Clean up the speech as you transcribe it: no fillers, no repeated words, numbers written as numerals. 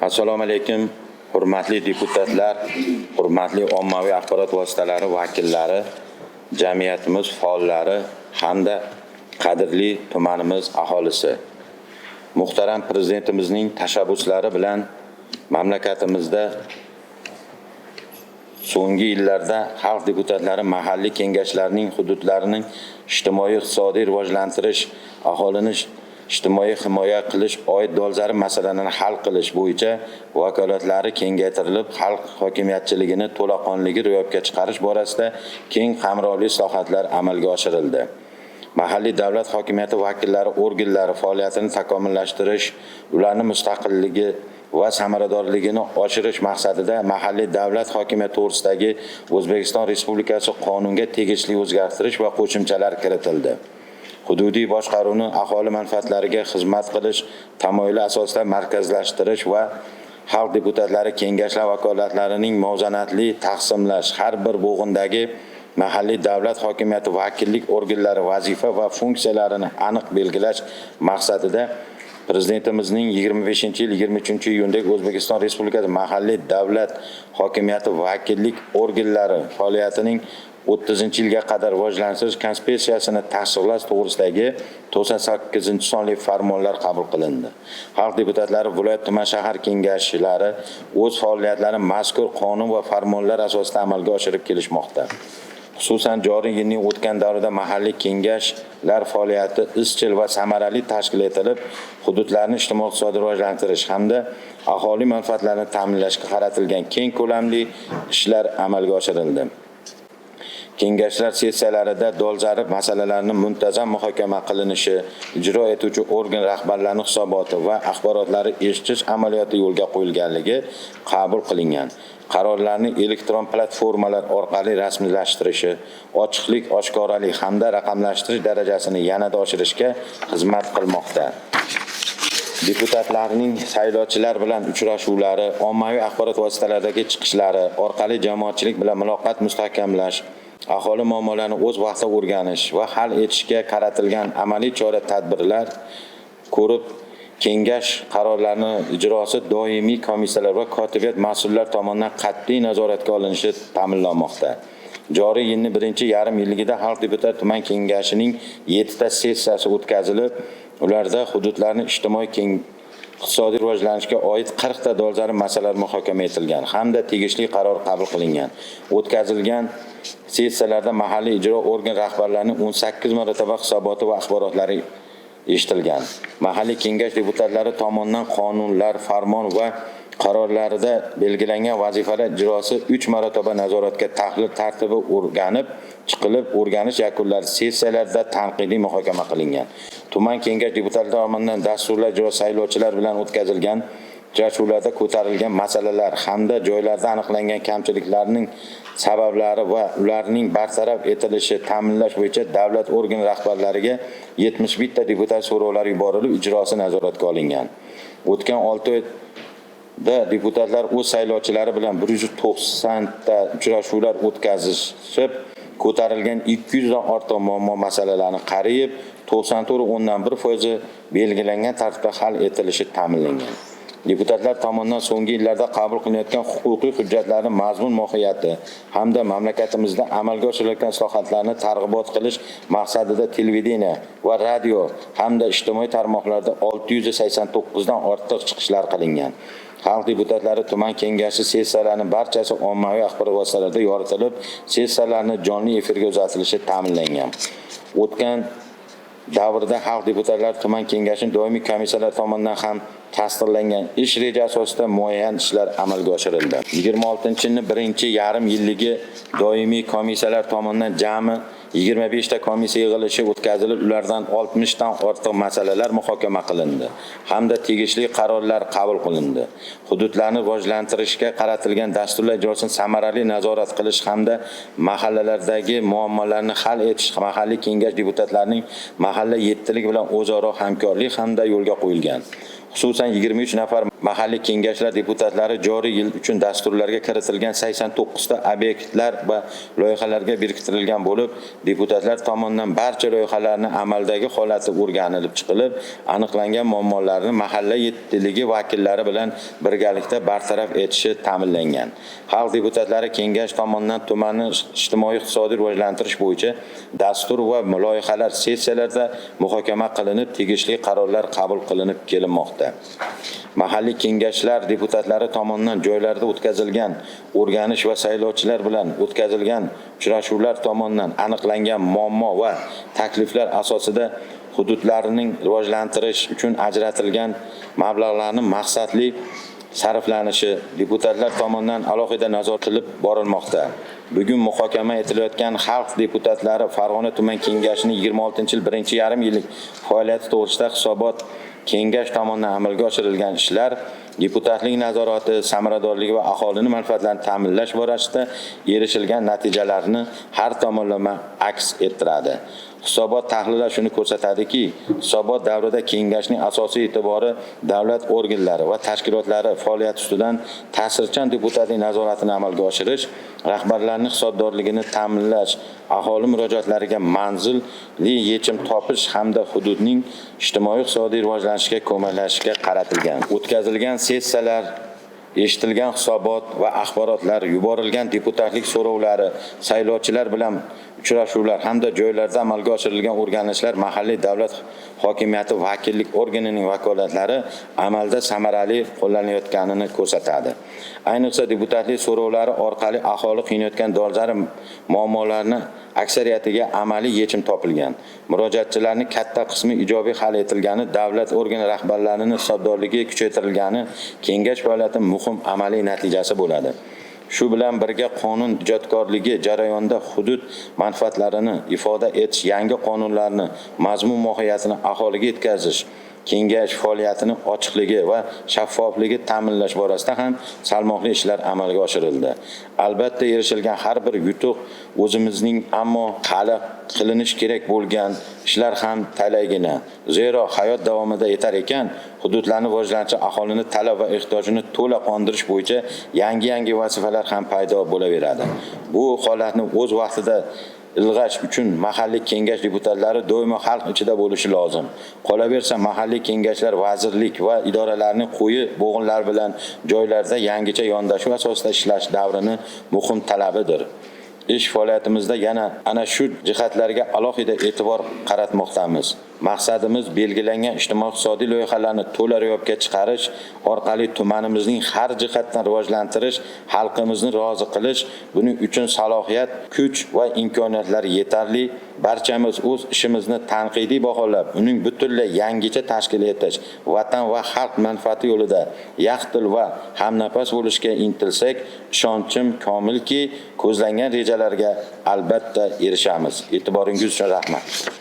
Assalomu alaykum, hurmatli deputatlar, hurmatli ommaviy axborot vositalari vakillari, jamiyatimiz faollari hamda qadrli tumanimiz aholisi. Muhtaram Prezidentimizning tashabbuslari bilan mamlakatimizda so'nggi yillarda xalq deputatlari mahalliy kengashlarining hududlarining ijtimoiy-iqtisodiy rivojlantirish, aholini ijtimoiy himoya qilish oid dolzarb masalalarni hal qilish bo'yicha vakolatlari kengaytirilib, xalq hokimiyatchiligini to'laqonli ro'yobga chiqarish borasida keng qamrovli islohotlar amalga oshirildi. Mahalliy davlat hokimiyati vakillari organlari faoliyatini takomillashtirish, ularni mustaqilligi va samaradorligini oshirish maqsadida mahalliy davlat hokimiyati to'g'risidagi O'zbekiston Respublikasi qonunga tegishli o'zgartirish va qo'shimchalar kiritildi. Hududiy boshqaruvni aholi manfaatlariga xizmat qilish tamoyili asosida markazlashtirish va xalq deputatlari kengashlar vakolatlarining muvozanatli taqsimlash, har bir bo'g'indagi mahalliy davlat hokimiyati vakillik organlari vazifa va funksiyalarini aniq belgilash maqsadida Prezidentimizning 25-yil 23-iyundagi O'zbekiston Respublikasi mahalliy davlat hokimiyati vakillik organlari faoliyatining 30-yilga qadar rivojlantirish konsepsiyasini tasdiqlash to'g'risidagi 98-sonli farmonlar qabul qilindi. Xalq deputatlari viloyat, tuman, shahar kengashlari o'z faoliyatlarini mazkur qonun va farmonlar asosida amalga oshirib kelishmoqda. Xususan, joriy yilning o'tgan davrida mahalliy kengashlar faoliyati izchil va samarali tashkil etilib, hududlarni ijtimoiy-iqtisodiy rivojlantirish hamda aholi manfaatlarini ta'minlashga qaratilgan keng ko'lamli ishlar amalga oshirildi. Kengashlar sessiyalarida dolzarb masalalarni muntazam muhokama qilinishi, ijro etuvchi organ rahbarlarining hisoboti va axborotlari eshitish amaliyoti yo'lga qo'yilganligi qabul qilingan qarorlarni elektron platformalar orqali rasmiylashtirishi, ochiqlik, oshkoralik hamda raqamlashtirish darajasini yanada oshirishga xizmat qilmoqda. Deputatlarning saylovchilar bilan uchrashuvlari, ommaviy axborot vositalaridagi chiqishlari orqali jamoatchilik bilan muloqot mustahkamlash, aholi muammolarini o'z vaqtida o'rganish va hal etishga qaratilgan amaliy chora-tadbirlar ko'rib, kengash qarorlarini ijrosi doimiy komissiyalar va kotibiyat mas'ullar tomonidan qat'iy nazoratga olinishi ta'minlanmoqda. Joriy yilning birinchi yarim yilligida xalq deputat tuman kengashining 7 ta sessiyasi o'tkazilib, ularda hududlarni ijtimoiy keng iqtisodiy rivojlanishga oid 40 ta dolzarb masalalar muhokama etilgan hamda tegishli qaror qabul qilingan. O'tkazilgan sessiyalarda mahalliy ijro organ rahbarlarining 18 marotaba hisoboti va axborotlari eshitilgan. Mahalliy kengash deputatlari tomonidan qonunlar, farmon va qarorlarida belgilangan vazifalar ijrosi 3 marotaba nazoratga tahlil tartibi o'rganib chiqilib, o'rganish yakunlari sessiyalarda tanqidiy muhokama qilingan. Tuman kengash deputatlari tomonidan dasturlar ijro saylovchilar bilan o'tkazilgan uchrashuvlarda ko'tarilgan masalalar hamda joylarda aniqlangan kamchiliklarning sabablari va ularning bartaraf etilishi ta'minlash bo'yicha davlat organ rahbarlariga 71 ta deputat so'rovlari yuborilib, ijrosi nazoratga olingan. O'tgan 6 oyda deputatlar o'z saylovchilari bilan 190 ta uchrashuvlar o'tkazishib, ko'tarilgan 200 dan ortiq muammo masalalarni qarayib, 94,1 foizi belgilangan tartibda hal etilishi ta'minlangan. Deputatlar tomonidan so'nggi yillarda qabul qilinayotgan huquqiy hujjatlarning mazmun mohiyati hamda mamlakatimizda amalga oshirilayotgan islohotlarni targ'ibot qilish maqsadida televideniye va radio hamda ijtimoiy tarmoqlarda 689 dan ortiq chiqishlar qilingan. Xalq deputatlari tuman kengashi sessiyalarining barchasi ommaviy axborot vositalarida yoritilib, sessiyalarni jonli efirga uzatilishi ta'minlangan. O'tgan davrda xalq deputatlari tuman kengashining doimiy komissiyalar tomonidan ham tasdiqlangan ish reja asosida muayyan ishlar amalga oshirildi. 26-yilning birinchi yarim yilligi doimiy komissiyalar tomonidan jami 25 ta komissiya yig'ilishi o'tkazilib, ulardan 60 dan ortiq masalalar muhokama qilindi hamda tegishli qarorlar qabul qilindi. Hududlarni rivojlantirishga qaratilgan dasturlar ijrosini samarali nazorat qilish hamda mahallalardagi muammolarni hal etish mahalliy kengash deputatlarining mahalla yettiligi bilan o'zaro hamkorlik hamda yo'lga qo'yilgan. Xususan, 23 nafar Mahalliy kengashlar deputatlari joriy yil uchun dasturlarga kiritilgan 89 ta obyektlar va loyihalarga biriktirilgan bo'lib, deputatlar tomonidan barcha loyihalarni amaldagi holati o'rganilib chiqilib, aniqlangan muammolarni mahalla yettiligi vakillari bilan birgalikda bartaraf etishi ta'minlangan. Xalq deputatlari kengash tomonidan tumanni ijtimoiy-iqtisodiy rivojlantirish bo'yicha dastur va loyihalar sessiyalarda muhokama qilinib, tegishli qarorlar qabul qilinib kelinmoqda. Mahalliy kengashlar deputatlari tomonidan joylarda o'tkazilgan o'rganish va saylovchilar bilan o'tkazilgan uchrashuvlar tomonidan aniqlangan muammo va takliflar asosida hududlarning rivojlantirish uchun ajratilgan mablag'larni maqsadli sarflanishi deputatlar tomonidan alohida nazorat qilib borilmoqda. Bugun muhokama etilayotgan xalq deputatlari Farg'ona tuman kengashining 26-yil birinchi yarim yillik faoliyati to'g'risida hisobot kengash tomonidan amalga oshirilgan ishlar deputatlik nazorati samaradorligi va aholining manfaatlarini ta'minlash borasida erishilgan natijalarni har tomonlama aks ettiradi. Hisobot tahlili shuni ko'rsatadiki, hisobot davrida kengashning asosiy e'tibori davlat organlari va tashkilotlari faoliyati ustidan ta'sirchan deputatlik nazoratini amalga oshirish, rahbarlarning hisobdorligini ta'minlash, aholi murojaatlariga manzilli yechim topish hamda hududning ijtimoiy-iqtisodiy rivojlanishiga ko'maklashishga qaratilgan. O'tkazilgan sessiyalar, eshitilgan hisobot va axborotlar, yuborilgan deputatlik so'rovlari, saylovchilar bilan uchrashuvlar hamda joylarda amalga oshirilgan o'rganishlar mahalliy davlat hokimiyati vakillik organining vakolatlari amalda samarali qo'llanilayotganini ko'rsatadi. Ayniqsa, deputatlik so'rovlari orqali aholi qiynayotgan dolzarb muammolarni aksariyatiga amaliy yechim topilgan. Murojaatchilarning katta qismi ijobiy hal etilgani, davlat organi rahbarlarining hisobdorligi kuchaytirilgani kengash faoliyatining muhim amaliy natijasi bo'ladi. Shu bilan birga qonun ijodkorligi jarayonida hudud manfaatlarini ifoda etish, yangi qonunlarni mazmun mohiyatini aholiga yetkazish, kengash faoliyatini ochiqligi va shaffofligi ta'minlash borasida ham salmoqli ishlar amalga oshirildi. Albatta, erishilgan har bir yutuq o'zimizning, ammo hali qilinishi kerak bo'lgan ishlar ham talaygina. Zero hayot davomida yetar ekan, hududlarni rivojlanishi, aholini talab va ehtiyojini to'la qondirish bo'yicha yangi-yangi vazifalar ham paydo bo'laveradi. Bu holatni o'z vaqtida ilg'ash uchun mahalliy kengash deputatlari doimo xalq ichida bo'lishi lozim. Qolaversa, mahalliy kengashlar vazirlik va idoralarning quyi bo'g'inlari bilan joylarda yangicha yondashuv asosida ishlash davrini muhim talabidir. Ish faoliyatimizda yana ana shu jihatlarga alohida e'tibor qaratmoqdamiz. Maqsadimiz belgilangan ijtimoiy-iqtisodiy loyihalarni to'la ro'yobga chiqarish orqali tumanimizning har jihatdan rivojlantirish, xalqimizni rozi qilish. Buning uchun salohiyat, kuch va imkoniyatlar yetarli. Barchamiz o'z ishimizni tanqidiy baholab, uning butunlay yangicha tashkil etish, vatan va xalq manfaati yo'lida yaxtil va hamnafas bo'lishga intilsak, ishonchim komilki, ko'zlangan rejalarga albatta erishamiz. E'tiboringiz uchun rahmat.